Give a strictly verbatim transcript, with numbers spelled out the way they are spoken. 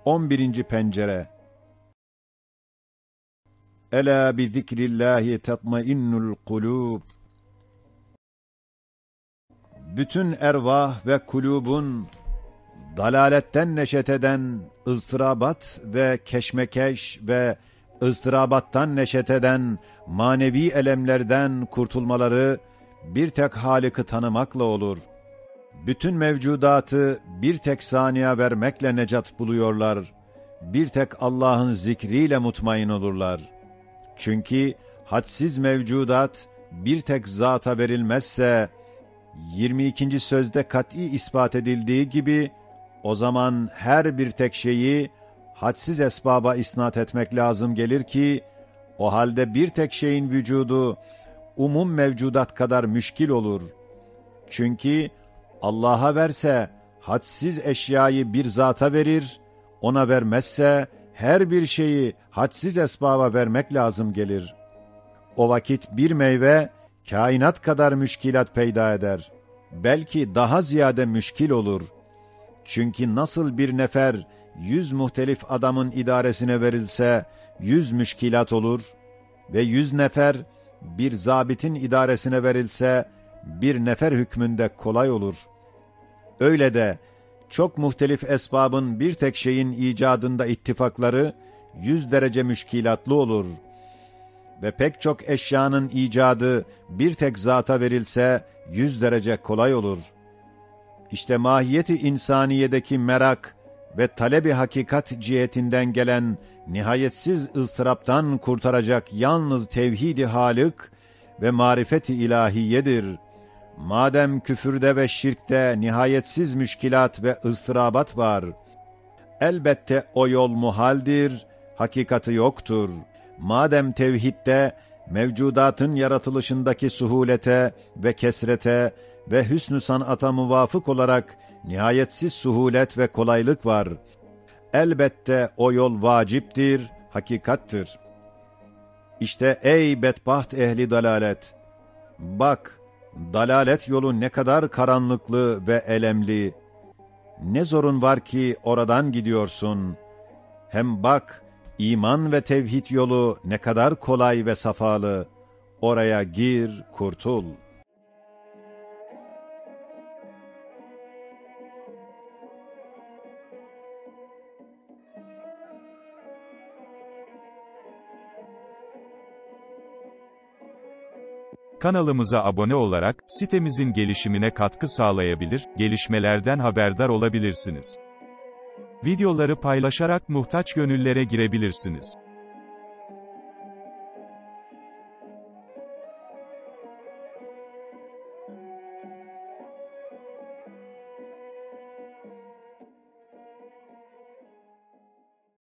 On birinci pencere. Ela bi zikrillahi tatmainnul kulub. Bütün ervah ve kulubun dalaletten neşet eden ıztırabat ve keşmekeş ve ıztırabattan neşet eden manevi elemlerden kurtulmaları bir tek Halık'ı tanımakla olur. Bütün mevcudatı bir tek Zata vermekle necat buluyorlar. Bir tek Allah'ın zikriyle mutmain olurlar. Çünkü hadsiz mevcudat bir tek Zata verilmezse, yirmi ikinci sözde kat'i ispat edildiği gibi, o zaman her bir tek şeyi hadsiz esbaba isnat etmek lazım gelir ki, o halde bir tek şeyin vücudu umum mevcudat kadar müşkil olur. Çünkü Allah'a verse, hadsiz eşyayı bir Zata verir, ona vermezse, her bir şeyi hadsiz esbaba vermek lazım gelir. O vakit bir meyve kainat kadar müşkilat peyda eder. Belki daha ziyade müşkil olur. Çünkü nasıl bir nefer yüz muhtelif adamın idaresine verilse, yüz müşkilat olur ve yüz nefer bir zabitin idaresine verilse, bir nefer hükmünde kolay olur. Öyle de çok muhtelif esbabın bir tek şeyin icadında ittifakları yüz derece müşkilatlı olur. Ve pek çok eşyanın icadı bir tek Zata verilse yüz derece kolay olur. İşte mahiyeti insaniyedeki merak ve talebi hakikat cihetinden gelen nihayetsiz ıstıraptan kurtaracak yalnız tevhid-i Halık ve marifet-i ilahiyedir. Madem küfürde ve şirkte nihayetsiz müşkilat ve ıztırabat var, elbette o yol muhaldir, hakikati yoktur. Madem tevhidde mevcudatın yaratılışındaki suhulete ve kesrete ve hüsnü sanata muvafık olarak nihayetsiz suhulet ve kolaylık var, elbette o yol vaciptir, hakikattır. İşte, ey bedbaht ehli dalalet! Bak, dalalet yolu ne kadar karanlıklı ve elemli! Ne zorun var ki oradan gidiyorsun? Hem bak, iman ve tevhid yolu ne kadar kolay ve safalı! Oraya gir, kurtul. Kanalımıza abone olarak sitemizin gelişimine katkı sağlayabilir, gelişmelerden haberdar olabilirsiniz. Videoları paylaşarak muhtaç gönüllere girebilirsiniz.